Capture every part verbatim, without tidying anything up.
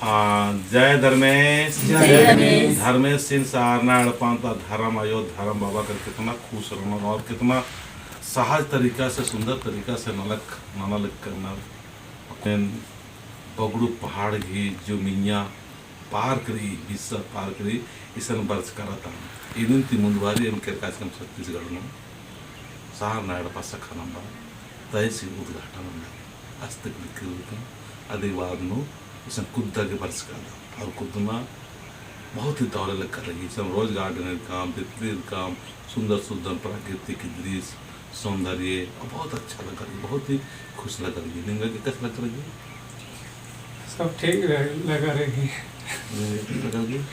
आ, जय धर्मेस। जय धर्मेस। धर्मेसिन सरना एड़पा ता धर्म अयो, धर्म बाबा कर कितना खुश रअनर और कितना सहज तरीका से, सुंदर तरीका से नलख, नना लख करनर। अपन बगड़ू पहाड़ गही जो मइय्याँ पार करी, हिस्सा पार करी, इसन बरचका रअदन। इदिन ती मुन्द बारी एम केरका चिचकम छत्तीसगढ़ नू सरना एड़पा शाखा नंबर तहसील उद्घाटन नंबर अस्तिक लिखिल होते। अदि बाद नू इसन कुद्दा गे बरचका रअदन। और कुद्दना बहुत ही दव ले लग्गा लगी। इसन rose garden इरकम, तितली इरकम, सुंदर सुंदर प्राकृतिक दृश्य, सौंदर्य, बहुत अच्छा लग्गा लगी, बहुत ही खुश लग्गा लगी। निंगा गे कस लग्गा लगी? सब ठीक रह-, लग्गा लगी। निंगा गे कस लग्गा लगी?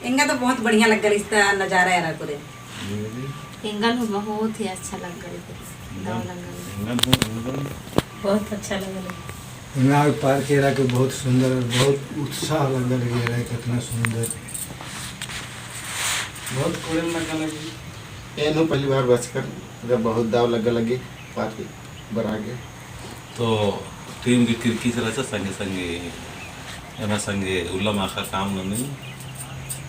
एंगा तो बहुत बढ़िया लग्गा लगी, इस ता नजारा एरा करे। निंगा गे? एंगन हूँ बहुत ही अच्छा लग्गा लगी, दव लग्गा लगी। एंगन हूँ, एंगन। बहुत अच्छा लग्गा लगी। एंगा पार्क एरा के बहुत सुंदर, बहुत उत्साह लग्गा लगी, एरा कितना सुंदर। बहुत कोड़ेम लग्गा लगी। एन हूँ पहली बार बरचकन, एंगा बहुत दव लग्गा लगी पार्क बरआ गे। तो team के किरकिस रहचा संगे संगे, एमा संगे उल्ला माखा काम ननी,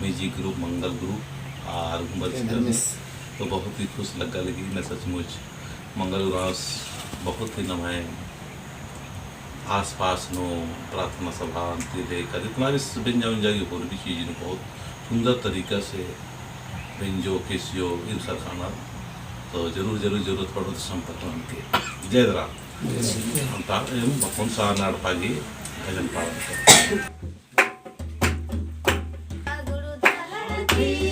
music group, मंगल group, आर बरचकन। तो बहुत ही खुश लग्गा लगी ना सचमुच। मंगल group बहुत ही नम्है आसपास नू प्रार्थना सभा अन्ती लेकर जितना भी बेंजा उंजा की होर भी चीज नू बहुत सुंदर तरीका से बेंजो केसियो इन सरखाना। तो जरूर, जरूर जरूरत पड़ो तो संपर्क ननके। जय धर्मेस। जय धर्मेस। हम ता-, एम बकुन सरना एड़पा गही भजन पालन कर।